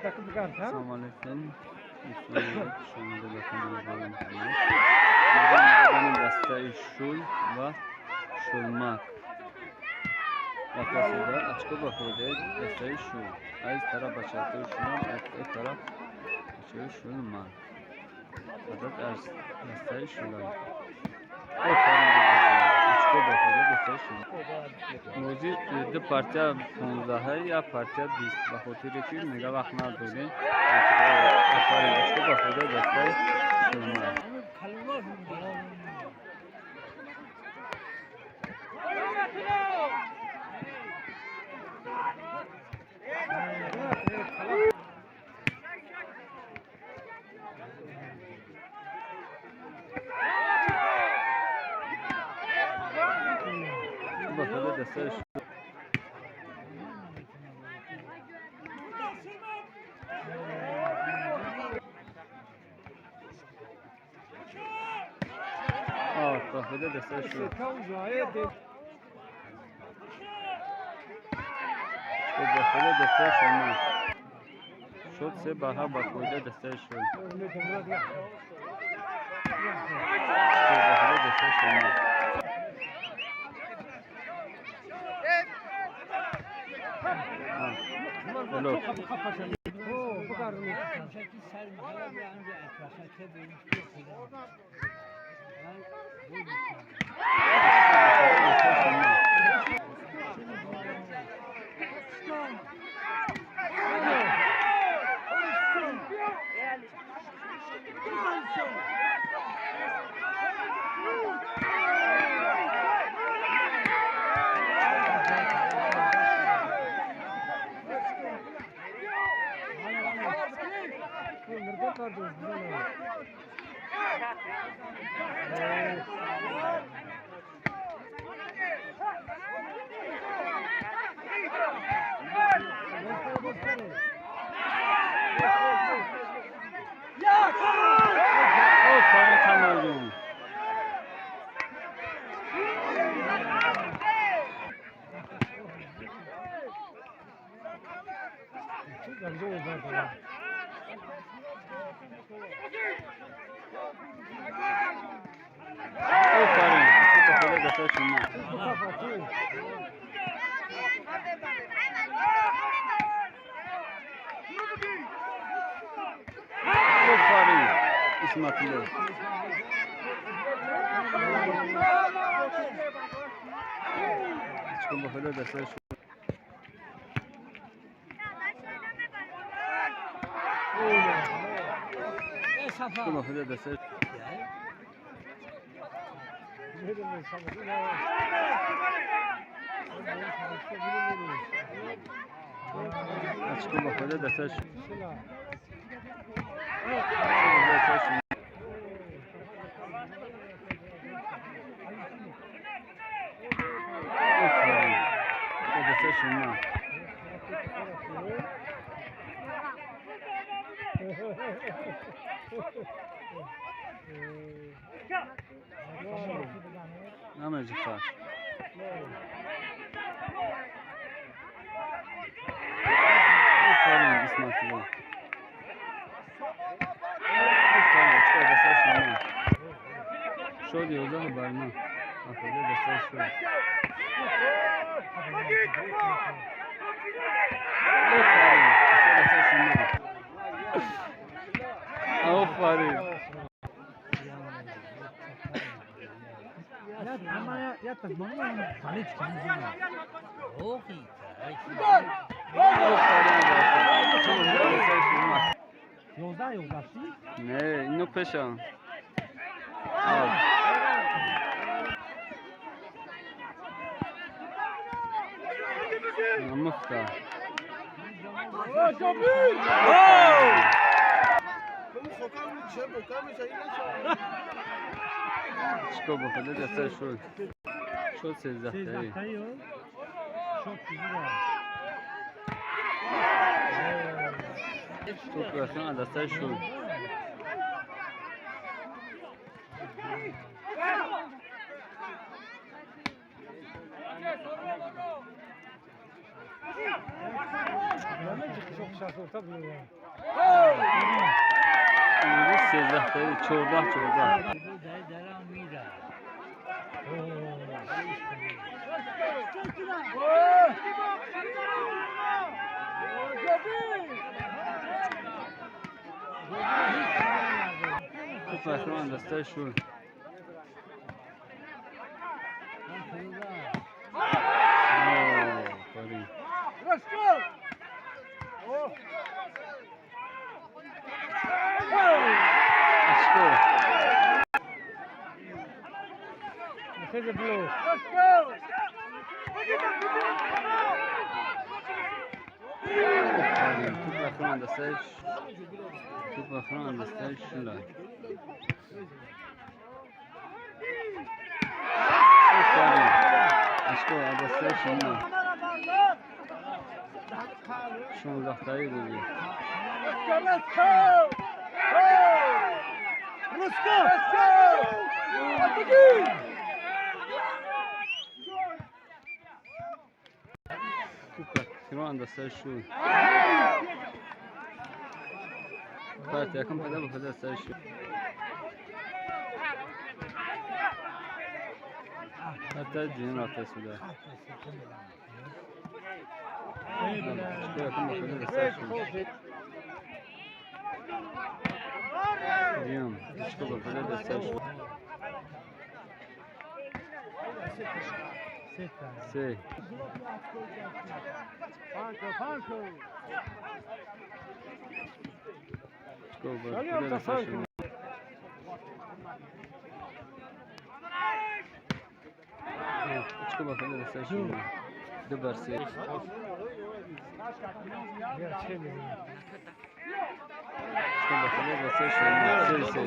Салом алейкум. Хуш омадед ба канали Ғолим Муҳаммад. Дастаи Шул ва Шулмак рафтасида, очко ба фоидаи дастаи Шул. Аз тараф бачаҳои Шулам, аз тараф бачаҳои Шулмак. Адад аз дастаи Шулам. Офарин, очко ба фоидаи дастаи Шул. Бозӣ ду партия 15, як партия 20, ба хотире ки мега вақт надорем. Офарин, очко ба фоидаи дастаи Шулмак. Ба фоидаи дастаи Шул. Ба фоидаи дастаи Шул. Ба фоидаи дастаи Шулмак. Шуд 3-7 ба фоидаи дастаи Шул. Ба фоидаи дастаи Шулмак. Блок. Офарин, Камолҷон. Офарин, ба фоидаи дастаи Шулмак. Офарин, Исматулло. Очко ба фоидаи дастаи Шул. Очко ба фоидаи дастаи. Очко ба фоидаи дастаи Шул. Дастаи Шул. Офарин. Дастаи Шулмак. Намеҷиха. Офарин, Исматулло. Офарин, очко дастаи Шулмак. Шуд 11-9 ба фоидаи дастаи Шул. Офарин, очко дастаи Шулмак. Офарин. Офарин, дастаи Шулмак. 11-11. Не, ино пеша. Муфта. Очко ба фоидаи дастаи Шул. Шуд 13 таи. 13 таи. Шод чизи. Тӯп рафтан аз дастаи Шул. 13 تا 14 14. توپ دسته شور. توپ آخران دسته شور. اشکو دسته شور. 16 تایی دیگه. توپ آخران دسته شور. کارت یکم پیدا به دسته شور. حتی جین رفته سوده. سه. چیکار باید دسته شون؟ دو بار سه. چیکار باید دسته شون؟ سه سه.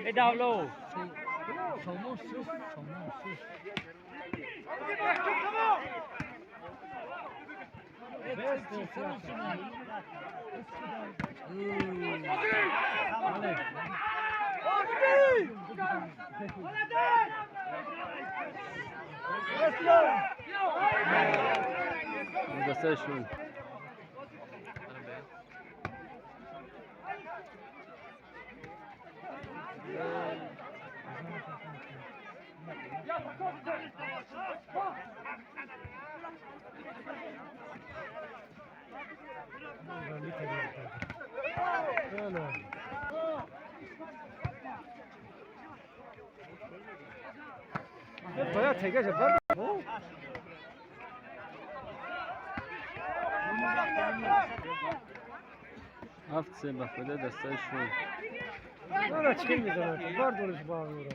ای داولو. دسته شون. باید تگه شد. هفت سه به خدا دسته شون. نه چی میزنه؟ بردارش با اون رو.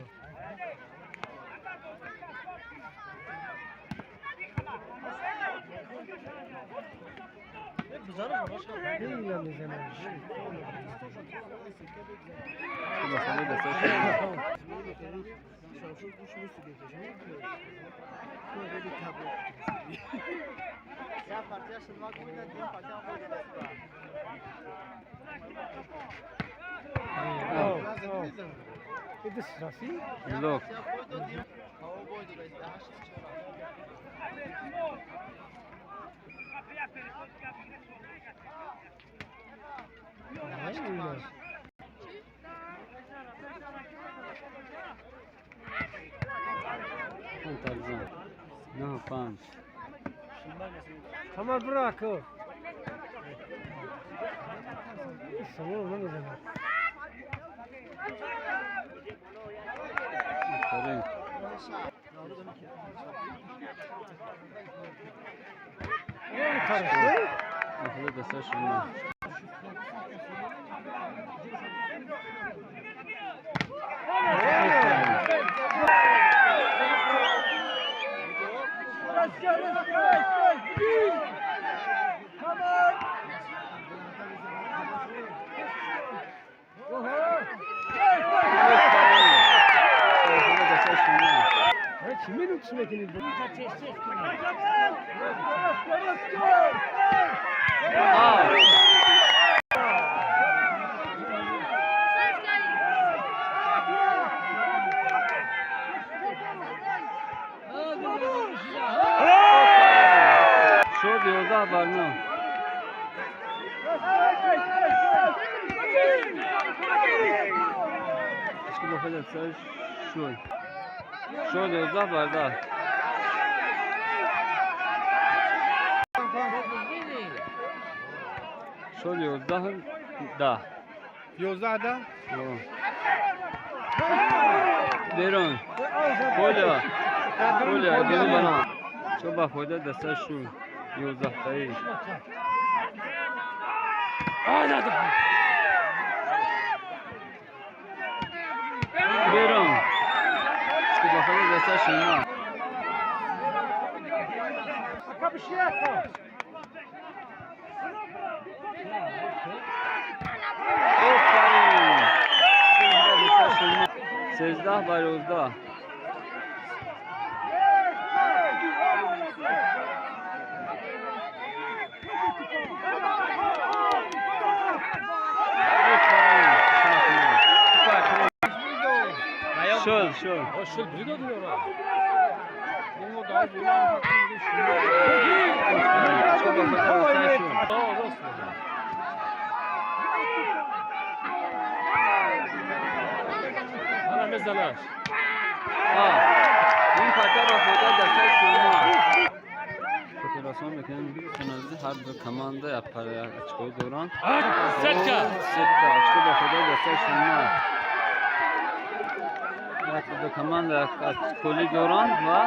به خدا دسته شون. لوک. 9 5. Tamam bırak o. Savur lan o zaman. آفرین. آخه دستش نه. شد 11 بر 9. Очко ба фоидаи дастаи Шул. Шул 11 бар 10. Шул 11 10. 11 10. Берун. Поля. Поля, бозӣ баланд. Чо ба фоидаи дастаи Шул. 11 таи. Берун. Очко ба фоидаи дастаи Шулма. Офарин! 13 бар 11. Офарин! Шул, шул. Шул брида диyor. Очко ба фоидаи дастаи Шул. Ана мезанаш. Ин парта ба фоидаи дастаи Шулма. Хотиррасон мекунем, дӯстони азиз, ҳар ду команда як пара як очкои доранд. Сетка. Сетка, очко ба фоидаи дастаи Шулма. Як ду команда як очколи доранд ва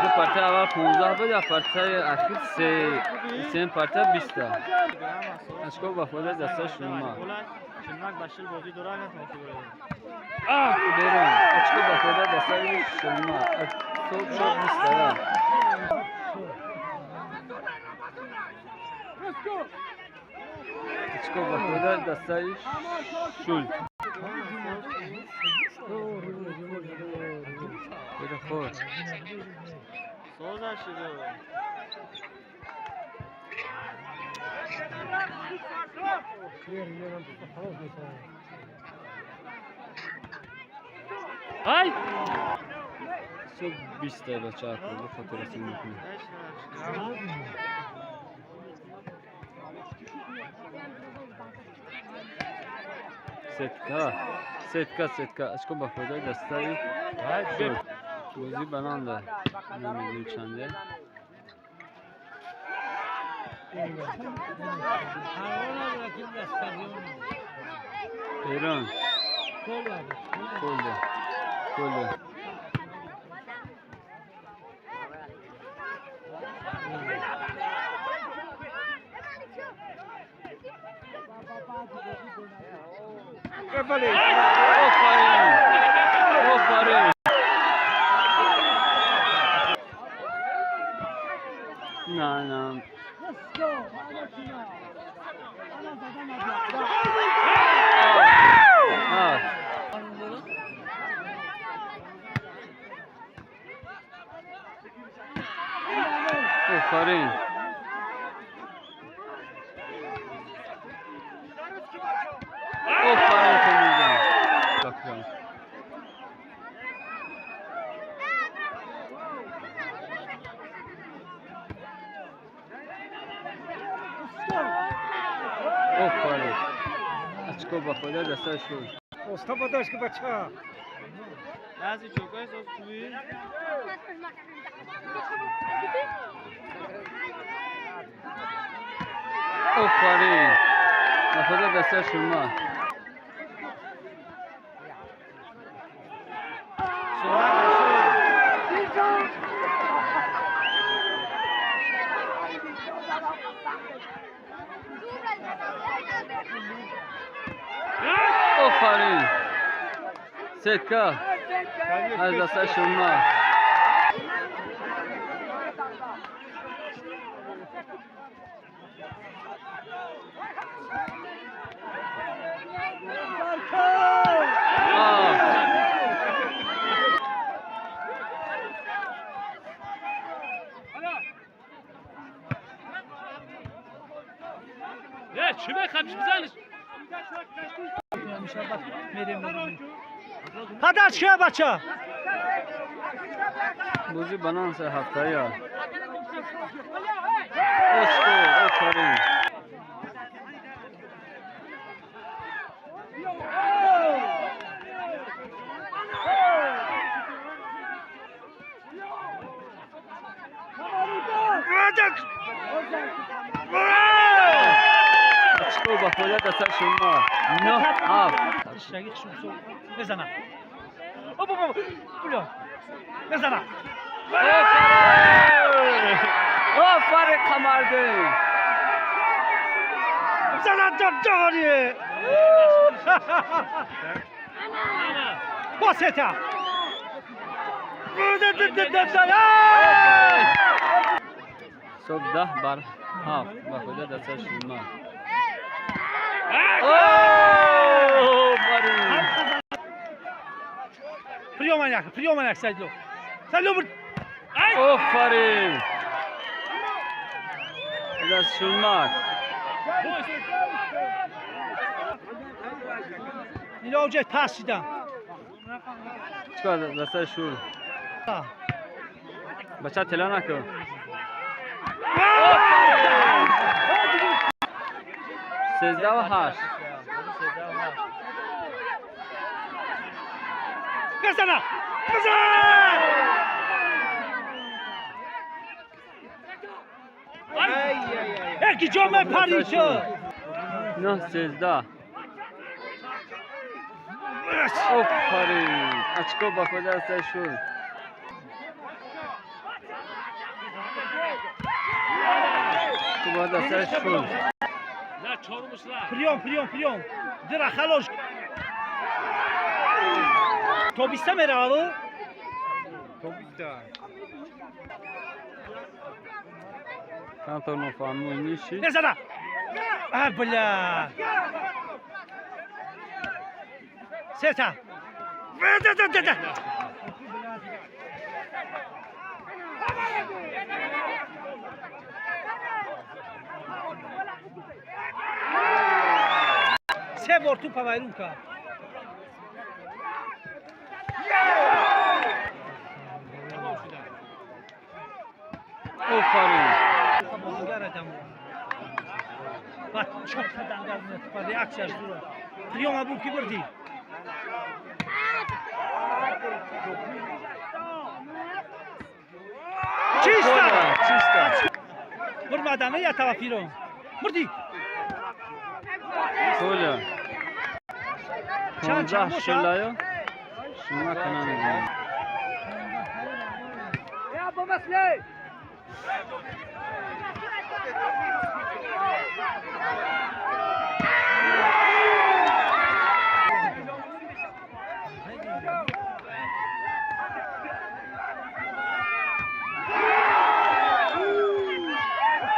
ду партаи аввал 15 буд, як партаи ахир се, сеюм парта 20. Очко ба фоидаи дастаи Шулма. Берун. Очко ба фоидаи дастаи Шулма. Топ шуд 20. Очко ба фоидаи дастаи Шул. Хеле хуб. Ай! Суб 20 бача бо хотиррасон мекунем. Сетка, сетка, сетка. Очко ба фоидаи дастаи Шул. Бозӣ баланда. Намедонем чанде. Берун. Голе. Голе. Офарин! Офарин! На, на. А. Офарин! Офарин Темирҷон. Бакрон. Офарин. Очко ба фоидаи дастаи Шул. Оста бадаш ки бача. بعضی جوکای ساز خوبی. Офарин. Ба фоидаи дастаи Шулма. Офарин. Сетка. Аз дастаи Шулма. А. Не, чӣ мехоҳӣ бизаниш? Падаш ки бача. Бозӣ баланд се ҳафтая. Очко, офарин. Фоида дастаи Шулма. 9-7. Тишаги хушбусо. Мезана. Оп, оп, оп. Бля. Мезана. Офарин! Офарин, Қамардин! Зана дори. Босета. Ҳисоб 10-7 ба фоида дастаи Шулма. Офарин! Приём як, приём як Сайдло. Сайдло бур. Офарин! Даст Шулмак. Ино оҷа пас шидан. Чикор дастаи Шул? Бача, тела накун. 13-8. Мезана. Мезана. Яки ҷо мепари ту. 9-13. Офарин! Очко ба фоида дастаи Шул. Ба дастаи Шул. На чорумушла. Приём, приём, приём. Дира халош. То биста меравад? То биста. Камтар нофаҳмӣ нишид. Мезана. А, бля. Сета. Да, да, да, да. Се бор тупа вайрон кард. Тамом шуда. Офарин! Бозигарадам. Баъд чопта дангал тупа реаксияш дура. Приёма буд ки бурдӣ. Чиста! Чиста! Бурмадана я тарафиро. Бурдӣ. Толя. Чанд чанд 15 боша? Шулаю. Шума кана мезанад. Я бомаслей.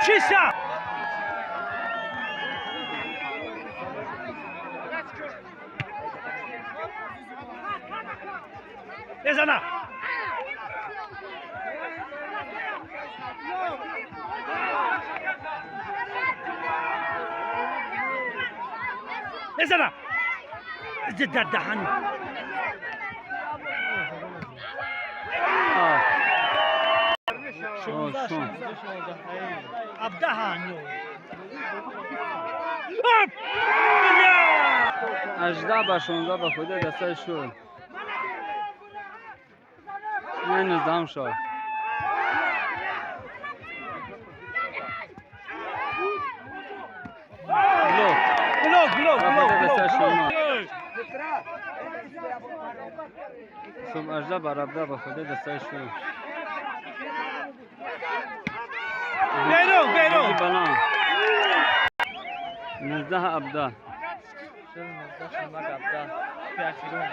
Чиста! Мезана. Мезана. Дар даҳан. А. Шон, шон. Абдаҳан. Оп! Бля! 18-16 ба фоидаи дастаи Шул. Не, нуздаҳум шод. Блок. Блок, блок, Ба блок, фоидаи блок, дастаи блок. Шулма. Ҳисоб 18-17 ба фоидаи дастаи Шул. Берун, берун. Бозӣ баланд. 19-17. 19, 17. Пяхирон.